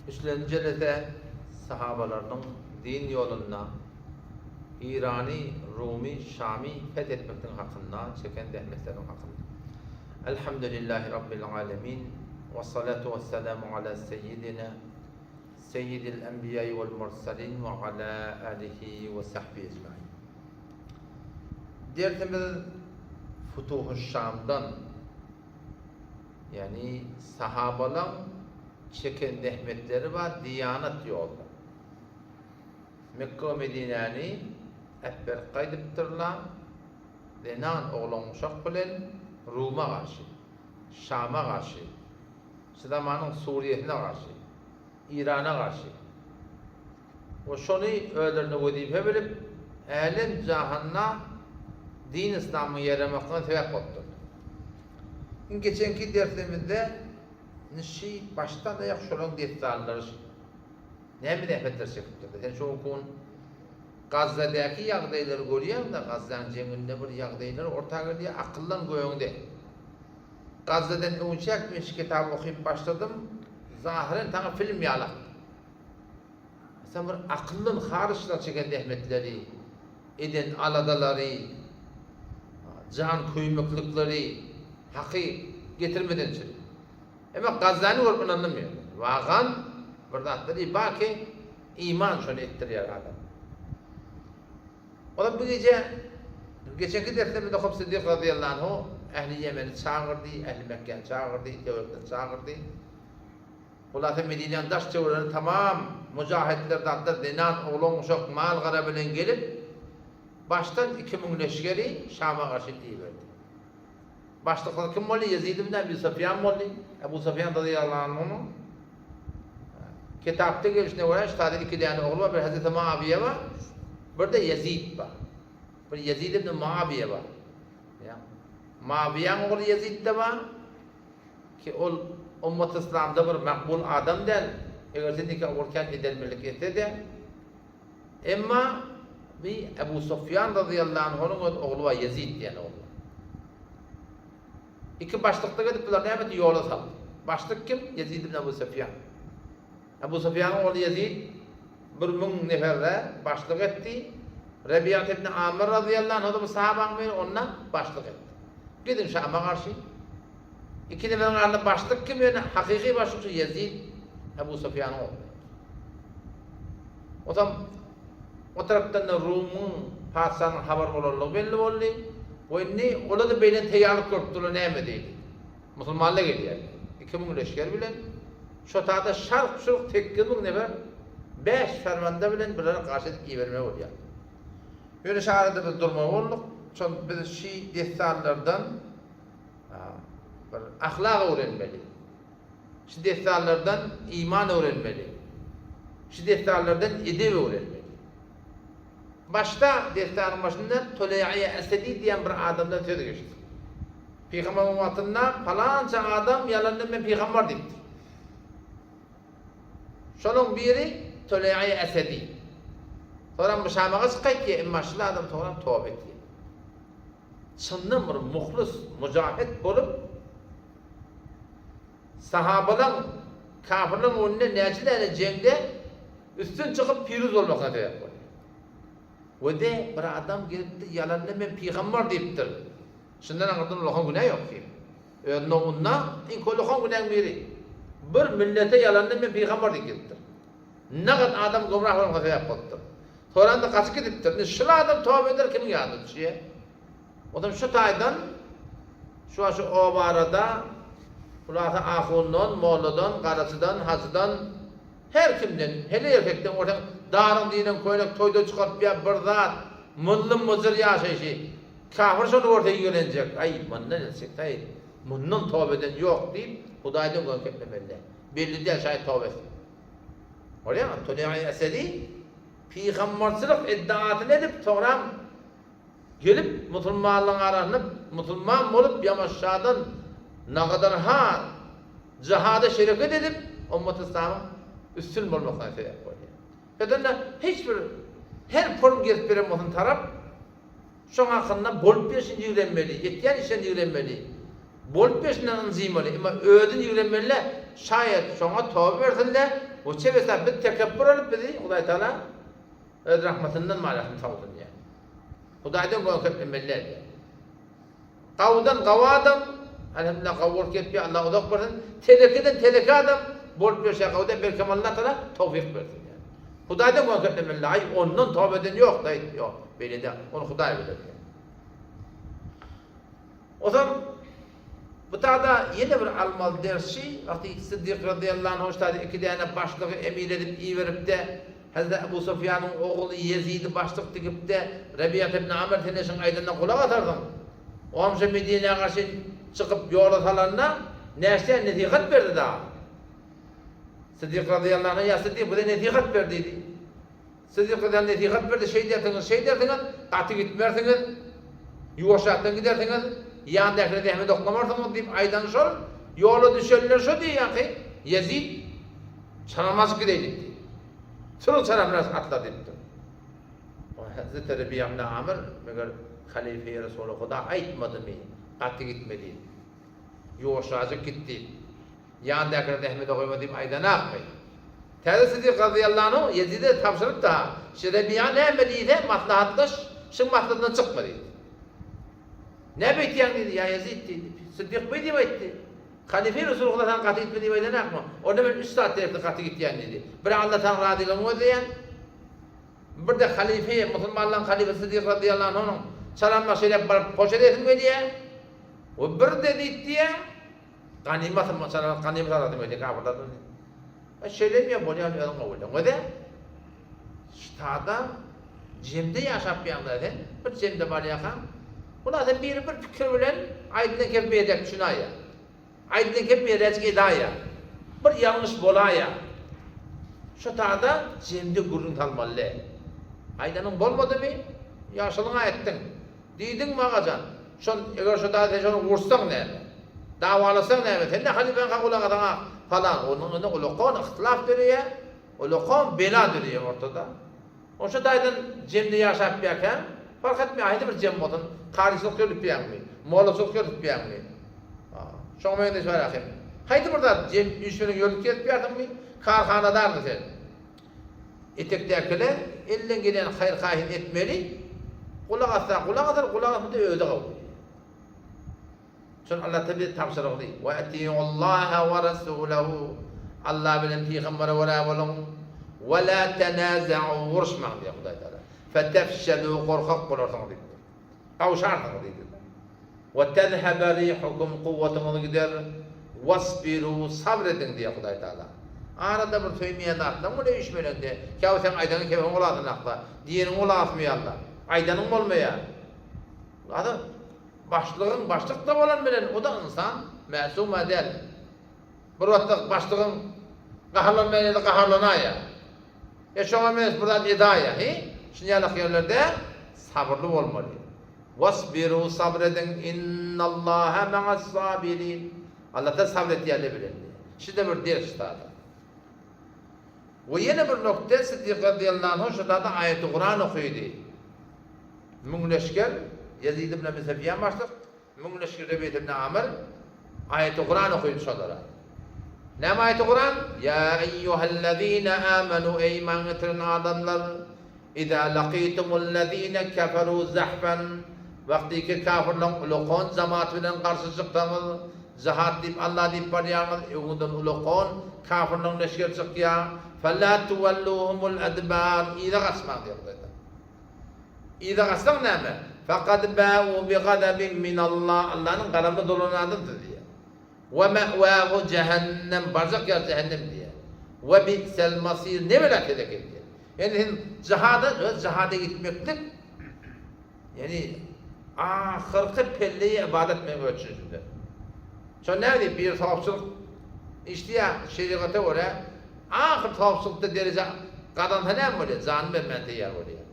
Üçlenji jelese sahabalarynyň din ýolunda Irany, Rumy, Şamy feth etmekligiň hakynda çeken zähmetleriniň hakynda. Elhamdülillahi Rabbil alemin, wessalatu wessalamu ala seýýidina Seýýidil enbiýai wel mursalin we ala alihi we sahbihi ecmain. Dersimiz Futuhuş Şamdan, ýagny sahabalaň çeken zähmetleri bar diýanat ýolda. Mekge we Medinäni äpberip gaýdypdyrlar, zenan oglan-uşak bilen Ruma garşy, Şama garşy, şu zamanyň Suriýesine garşy, Irana garşy we şony özlerine wezipe bilip, älem-jahanda din-yslamyň ýaýramaklygyna sebäp bolupdyrlar. Iň geçenki dersimizde nişi başdan-aýak şolaryň dessanlary şi. Näme zähmetler çekipdirler. Sen şu günki gün Gazzadäki ýagdaýlary görýäň-de, Gazzaň jeňinde bir ýagdaýlar orta gelýär, akyldan göňde. Gazzadan öňçäk men şu kitaby okyp başladym, zahyren saňa film ýalak. Sen bir akyldan haryçlar çeken zähmetleri, eden aladalary, jan köýmeklikleri haky getirmeden çyryp. Emma Gazzany görüp ynandym ýöne. Wagan bir zatlar bar ki, iman şony etdirýär adam. Olam bu gije geçenki derslerimizde Hop Siddik razyýallahu anhu ähli Ýemeni çagyrdy, ähli Mekgäni çagyrdy, töwerekleri çagyrdy. Hulasa Medinäniň daş töweregine tamam mujahidler zatlar zenan, oglan, uşak, mal-gara bilen gelip, başdan 2000 leşgeri Şama garşy iberdi. Başlyklar kim boldy? Ýezid ibn Ebi Sufýan boldy. Ebu Sufýan razyýallahu anhunyň kitapda gelşine görä şu taýda iki däne ogly bar, bir Hezreti Muawiýe bar, bir-de Ýezid bar. Bir Ýezid ibn Muawiýe bar. Ýa Muawiýäň ogly Ýezid-de bar ki ol ummat yslamda bir makbul adam däl, eger sen nika ogurkän edermenlik etse-de, Emma bi Ebu Sufýan razyýallahu anhunyň öz ogly bar Ýezid diýen ogly bar. Iki başlyklyk edip bular näme etdi ýola saldy. Başlyk kim? Ýezid ibn Ebu Sufýan. Ebu Sufýanyň ogly Ýezid 1000 neferre başlyk etdi. Rebiýat ibn Amr razyýallahu anhu da bu sahabaň biri onda başlyk etdi. Gidiň Şama garşy. Iki neferiň arasynda başlyk kim ýöne hakyky başlyk şu Ýezid Ebu Sufýanyň ogly. Otam o tarapdan-da Rumyň patyşasynyň habar bolanlygy belli boldy. We indi olar-da beýle taýýarlyk görüp durlar näme diýdi. Musulmanlar gelýär. 2000 leşger bilen şo taýda şark-şurk 8000 nefer bäş fermanda bilen bulara garşy edip ibermeli bolýar. Ýöne şu arada biz durmaly bolduk. Şol biz şi dessanlardan bir ahlak öwrenmeli. Şu dessanlardan iman öwrenmeli. Şu dessanlardan edep öwrenmeli. Başda dessanyň başynda Tuleýa Esedi diýen bir adamdan söz geçdi. Pygambaryň wagtynda palança adam ýalandan men pygambar diýipdir. Şonuň biri Tuleýa Esedi. Soňra bu Şama gaçyp gaýtýar, emma şul adam soňra toba etýär. Çyndan bir muhlys mujahid bolup Sahabalaň kafirleň öňünde näçe däne jeňde üstün çykyp piruz bolmasyna sebäp bolýar. We-de bir adam gelipdir ýalanda men pygambar diýipdir. Şundan aňyrdan ulakan günä ýok diýip. Öz nowunda iň ulakan günäň biri. Bir millete ýalanda men pygambar diýip gelipdir. Nagat adam gümrah bolmaga sebäp bolupdyr. Soranda gaçyp gidipdir. Indi şul adam toba eder kimiň ýadyna düşýär? Onsoň şu taýdan şu şu obarada hulasa ahundan, molladan, garaçydan, hajydan, her kimden, hele erkekden görseň daryň diýlen köýnek toýda çykaryp ýa bir zat, myllym-myjyr ýaşaýşy. Kafir şony görse ýigrenjek, aý, mundan etjek-aý, mundan toba eden ýok diýip, Hudaýdan göni keplemeli däl. Belli däl, şaýat toba etsin. Görýäňmi? Tuleýa Esedi pygamberçilik iddiasyny edip, soňram Gelip musulmanlaryň arasynda musulman bolup ýamaşşadan nagadan-ha jihada şereket edip ummaty yslamyň üstün bolmasyna sebäp bolýar. Şeýdende hiç bir her porum gezip beren bolsun tarap şoň hakynda bolup berşini ýigrenmeli, etýän işlerini ýigrenmeli. Bolup berşinden ynjymaly, emma özüni ýigrenmeli däl. şaýat şoňa toba bersin-de, we çebesa biz tekepbür bolup bizi Hudaý Tagala öz rahmatyndan marasyny sowsun diýýär. Hudaýdan gorkup etmeli däl diýýär. Gawudan gawy adam, Alhamdulillah gawy bolup gelipýär, Allah uzak bersin. Telekeden teleke adam bolup ýörşä gawuda belkem Allah Tagala towfyk bersin diýýär. Hudaýdan gorkup etmeli, aý ondan toba eden ýok-da, ýok, beýle däl, ony Hudaý biler diýýär. Ozal bu tada ýene bir almaly dersi, wagty Syddyk razyýallahu anhu ştada iki däne başlygy emir edip iberipde, Hezreti Ebu Sufýanyň ogly Ýezidi başlyk dikipde, Rebiýat ibn Amr sen eşiň aýdanyna gulak asarsyň. Oam şo Medinä garşy çykyp ýola salanda näçe nesihat berdi dagy. Syddyk razyýallahu anhu ýa Syddyk bize nesihat ber diýdi. Siz ýykydan nesihat berdi, şeýdersiňiz, şeýdersiňiz, gaty gitmersiňiz, ýuwaşrakdan gidersiňiz, ýandakyna zähmet oklamarsyňyz diýip aýdan şol, ýola düşenler şo diýýärki, Ýezit, çaramajyk gideý diýipdi. Sürüň çaramyny atlar diýipdir. O Hezreti Rebiýa ibn Amir, meger halyfeýi Resuly Huda aýtmadymy, gaty gitme diýip. Ýuwaşrajyk git diýip. Ýandakyna zähmete goýma diýip aýdanakmy? Täze Siddik razyýallahu anhu Ýezide tabşyrypdy-ha, Şu Rebiýa näme diýse, maslahatlaş, şuň maslahatyndan çykma diýdi. Näme beýtýäň diýdi, ýa Ýezid diýdi. Siddik beý diýip aýtdy. Halyfy Resulullah saňa gaty gitme diýip aýdanakmy? Onda men üç zat sebäpli gaty gitýän diýdi. Biri Alla saňa razylygyňy gözleýän. Bir-de halyfy, musulmanlaryň halyfasy Siddik razyýallahu anhunyň çalanma şeýläk baryp hoş edesim gelýär. We bir-de diýdi, Ganymat maşgala ganymat aladym öýde gabyrlardan. E şeýle mi bolýan özüň gowy. Öde ştada jemde ýaşap ýanda sen bir jemde barýarkaň Bula sen biri bir pikir bilen aýdylan kep beýdek düşünaýa. Aýdylan kep beýdek edaýa. Bir ýalňyş bolaýa. Şu tada jemde gürrüň salmaly. Aýdanyň bolmadymy? Ýagşylygyňa etdiň. Diýdiňmi agajan? Şon, eger şo dagy sen şony ursaň näme? Dawalasaň näme? Sen-de halypaňka gulak asaň-a falan. Onuň indi ulakan yhtylaf döreýär, ulakan bela döreýär ortada. Ony şo taýdan jemde ýaşap ýörkäň, parh etmeýär, haýsy bir jem bolsun, karyçylyk ýöritýäňmi, mollaçylyk ýöritýäňmi? Şoňa meňzeş bar ahim. Haýsy bir zat jem iş bilen ýörüp gezip ýörsiňmi? Karhanadarmy sen? Etekdäkile elden gelýän haýyr-haýsyny etmeli, gulak assa gulak asar, gulak asmasa özi gawuly. Şol Alla bize tabşyrykly, Ve atiullaha ve rasulehu, Alla bilen pygambere görä boluň, ve la tenaza'u, uruşmaň diýýär Hudaý Tagala. Fetefşelu, gorkak bolarsyňyz diýipdir. Gawşarsyňyz diýdi. We tezhebe rihukum kuwwatyňyz gider. Wasbiru sabr ediň diýýär Hudaý Tagala. Arada bir söýmeýän zatlaň bolýar üýşmeleňde. Käbir seň aýdanyň kefiň gulasyny aksa, diýeniň gulagyny aýdanyň bolmaýar. Ada başlygyň başlyk-da bolan bilen o-da ynsan, mäsum-a däl. Bir wagtda başlygyň gaharlanmaýan ýerde gaharlanaýýar. E şoňa meňzeş bir zat edaýýar. Hi, şuny ýalak ýerlerde sabyrly bolmaly. Wasbiru sabr ediň innallaha ma'as sabirin. Allah da sabr etýänler bilen diýýär. Şide bir ders ştada. We ýene bir nokta Siddik razyýallahu anhu ştada aýaty Kuran okydy. Müň leşger Ýezid ibn Abi Sufýan başlyk, Müň leşger Rebiýet ibn Amyr aýaty Kuran okydy şolara. Näme aýaty Kuran? Ýa eýýuhellezine amanu eý iman getiren adamlar Iza laqitumul-lezine keferu zahfan Wagtyky kafirleň ulakan jamaat bilen garşy çyksaňyz, jihat diýip Allah diýip barýaňyz, öňüňizden ulakan kafirleň leşgeri çykýar, fela tuwelluhumul adbar yza gaçmaň diýýär Hudaý Tagala. Yza gaçsaň näme? Fekad ba'u bi gazabin minallah Allanyň gazabyna dolanan adamsyz diýýär. We me'wahu jehennem barjak ýeri jehennem diýýär. We bi'sel masir ne bela teleket diýýär. Ýani sen jihada, öz jihada gitmeklik ýani ahyrky pelleýi ybadat meň öz düşünjemde. Şo näme diýip bir sogapçylyk işleýär şerigata görä ahyr sogapçylykda dereje gazansa näme bolýar? Janyny bermän teýýar bolýar.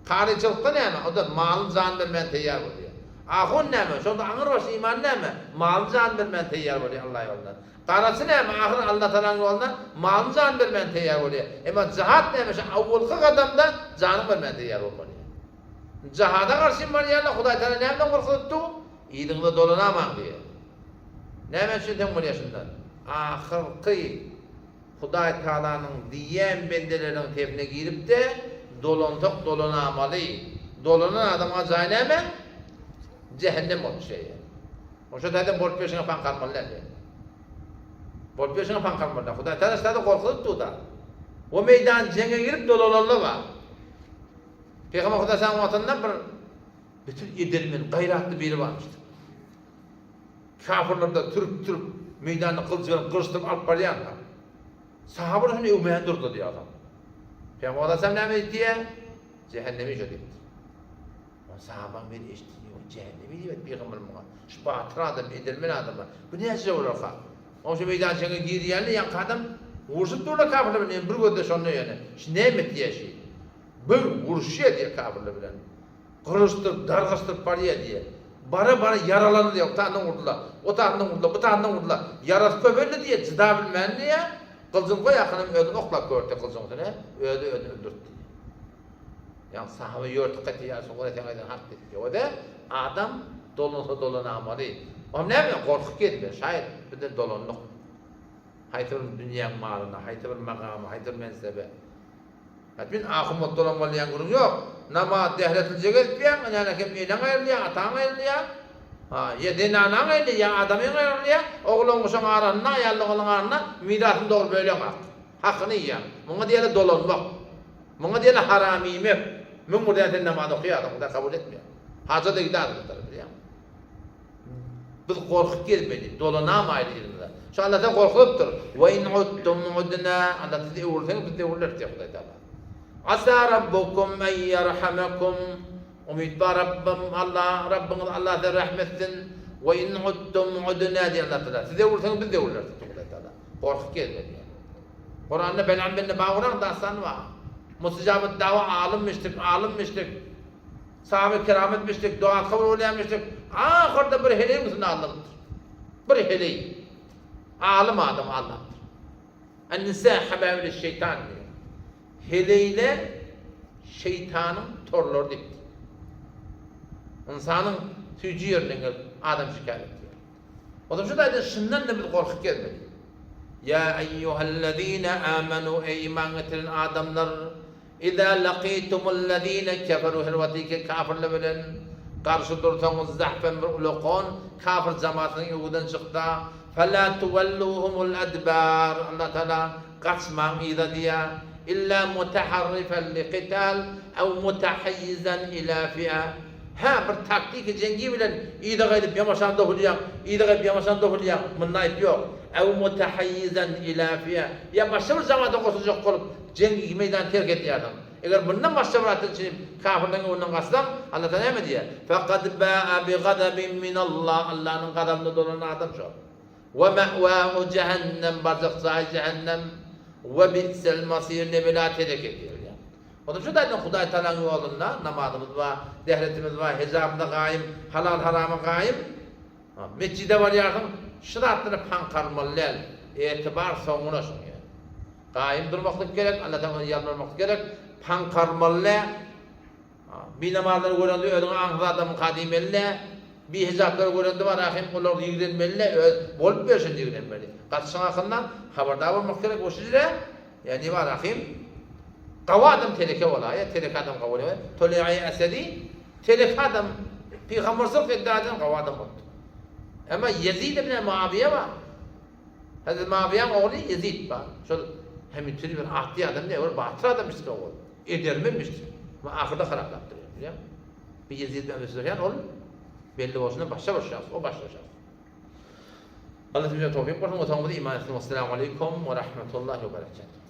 Karyçylykda näme? O-da malyny janyny bermän teýýar bolýar. Ahun näme? Şonda aňyrbaş iman näme? Malyny janyny bermän teýýar bolýar Allah ýolunda. Garaçy näme? Ahyr Allatalaň ýolunda malyny janyny bermän teýýar bolýar. Emma jihat näme? Şo awwalky gadamda janyňy bermän teýýar bolmaly. Jihada garşy barýarlar, Hudaý Tagala nämeden gorkuzypdy? Yzyňyza dolanamaň diýýär. Näme üçin sen bolýar şundan? Ahyrky Hudaý Tagalanyň diýýän bendeleriniň sepine girip-de, dolansak dolanamaly. Dolanan adamyň jaýy näme? Jähennem bolup düşäýýär. Oşa taýdan bolup ýörşüňe paňk almaly däl diýýär. Bolup ýörşüňe paňk almaly däl. Hudaý Tagala şa-da gorkuzyp dur-da. O meýdan jeňe girip dolananlar bar. Pygamber Hudaý Tagalaň wagtynda bir bütin edermen, gaýratly biri barmyşdyr. Kafyrlarda türüp-türüp, meýdanda gylyç bilen gyryşdyryp alyp barýanka, sahabalar şony öwmän durdy diýýär adam. Pygamber Aleyhisselam näme diýdi? Jähennemi şo diýipdir. Ol sahabaň biri eşitdi, ýok, jähennemi diýmedi pygamber muňa. Şu batyr adam, edermen adam. Bu näçe bolarka? Oň şu meýdançaňa girýänle ýaňky adam urşup durlar kafyrlar bilen, bir gözde şonda ýöne. Şu näme etýär şi? Bir uruşýar diýýär kafyrlar bilen. Gyryşdyryp, dargaşdyryp barýar diýýär. Bara-bara ýaralandy diýýär, o tarapdan urdular, o tarapdan urdular, bu tarapdan urdular. Ýarasy köpeldi diýýär, jyda bilmän diýýär. Gylyjyny goýarkanam özüni oklap gördi gylyjyň üstüne, özi özüni öldürdi diýýär. Ýagny sahaba ýörtük gaýtdy, ýa Resulallah seň aýdan hak diýdi. Ýok-da, adam dolansa dolanamaly. Oňa näme, gorkup gezme, şaýat bizden dolandyk. Haýsy bir dünýäň malyna, haýsy bir magama, haýsy bir mensebe. Hä men ahun bolup dolanmaly diýen günüň ýok. Namaz dähletlije gezipýäň, ynana hem eneň aýrylýar, ataň aýrylýar. Ha, ýa zenanaň aýrylýar, ýa adamyň aýrylýar. Oglan-uşaň arasynda, aýal-ogluň arasynda mirasyny dogry böleňok. Hakyny iýýäň. Muňa diýerler dolanmak. Muňa diýerler haram iýmek. 1001 däne sen namaz okaýarsyň, Hudaý kabul etmeýär. Haja-da gidärin bu tarap, bilýäňmi? Biz gorkup gezmeli, dolanamaýly yzymyza. Şu Alla size gorkuzypdyr. Wa in udtum udna, Alla siz öwrülseňiz biz öwrüleris diýýär Hudaý Taala. Asa rabbukum en ýerhamakum. Umyt bar Rabbym Alla, Rabbyňyz Alla size rehm etsin. Wa in udtum udna diýýär Alla Taala. Siz öwrülseňiz biz öwrüleris diýýär Hudaý Taala. Gorkup gezmeli ýaly. Kuranda Belam bin Bawraň dastany bar. Mustajabat dawa alym müşrik, alym müşrik. Sahabe keramet müşrik, doga kabul bolýan müşrik. Ahyrda bir heleýiň üstünde aldanypdyr. Bir heleý. Alym adam aldapdyr. An-nisa habailü şeýtan diýýär. Heleýler şeýtanyň torlary diýipdir. Ynsanyň süýji ýerinden gelip adam şikar etýär. Ozal şu taýdan şundan-da biz gorkup gezmeli. Ýa eýýuhellezine amanu eý iman getiren adamlar Iza laqitumullezine keferu her wagtyky kafirler bilen garşy dursaňyz zahfen bir ulakan kafir jamatynyň öňünden çyksa fela tuwelluhumul adbar Allah Taala gaçmaň yza diýýär illa mutaharrifen liqital ew mutahayyizan ila fi'a Hä, bir taktiki jeňgi bilen yza gaýdyp ýamaşan dogulýaň, yza gaýdyp ýamaşan dogulýaň, munda aýyp ýok. Ew mutahayyizan ila fi'a ýa başga bir jamata goşuljak bolup jeňgi meýdany terk edýärsiň. Eger mundan başga bir atdan çynyp kafirleriň öňünden gaçsaň, Allah Taala näme diýýär? Fekad ba'a bi gazabin minallah Allanyň gazabyna dolanan adam şo. We me'wâhu jehennem barjak jaýy jehennem we bi'sel masir nebela telek edýär. Onda şu taýdan Hudaý Tagalaň ýolunda namazymyz bar, dehretimiz bar, hijabymyza gaýym, halal-harama gaýym. Metjide barýarsyň, şu zatlara paňkarylmaly däl. Etibar soňuna şuň ýaly. Gaýym durmaklyk gerek, Alla Tagaladan ýalbarmaklyk gerek, paňkarylmaly däl. Binamazlary görende özüňe aňsyz adamyňka diýmeli däl. Bihijaplary görende bar ahim olary ýigrenmeli däl, öz bolup berşini ýigrenmeli. Gatyşyň hakynda habardar bolmak gerek, o şeýle. Ýa bar ahim? Gawy adam teleke bolaýa, teleke adam gawy bolýa. Toleýaýy Esedi teleke adam, pygamberçilik edda eden gawy adam bolupdyr. Emma Ýezid ibn Muawiýe bar. Hazreti Muawiýäň ogly Ýezid bar. Şol hem türi bir atly adam däl, ol batyr adam işte ol. Edermenmiş. Amma ahyrda haraplapdyr, bilýäňmi? Bu Ýezid ibn Ebu Sufýan ol belli bolşundan başga bir şahs, o başga şahs. Allah size towfyk bersin, otagymyzy iman etsin. Wessalamu aleýkum we rahmetullahi we berekatuh.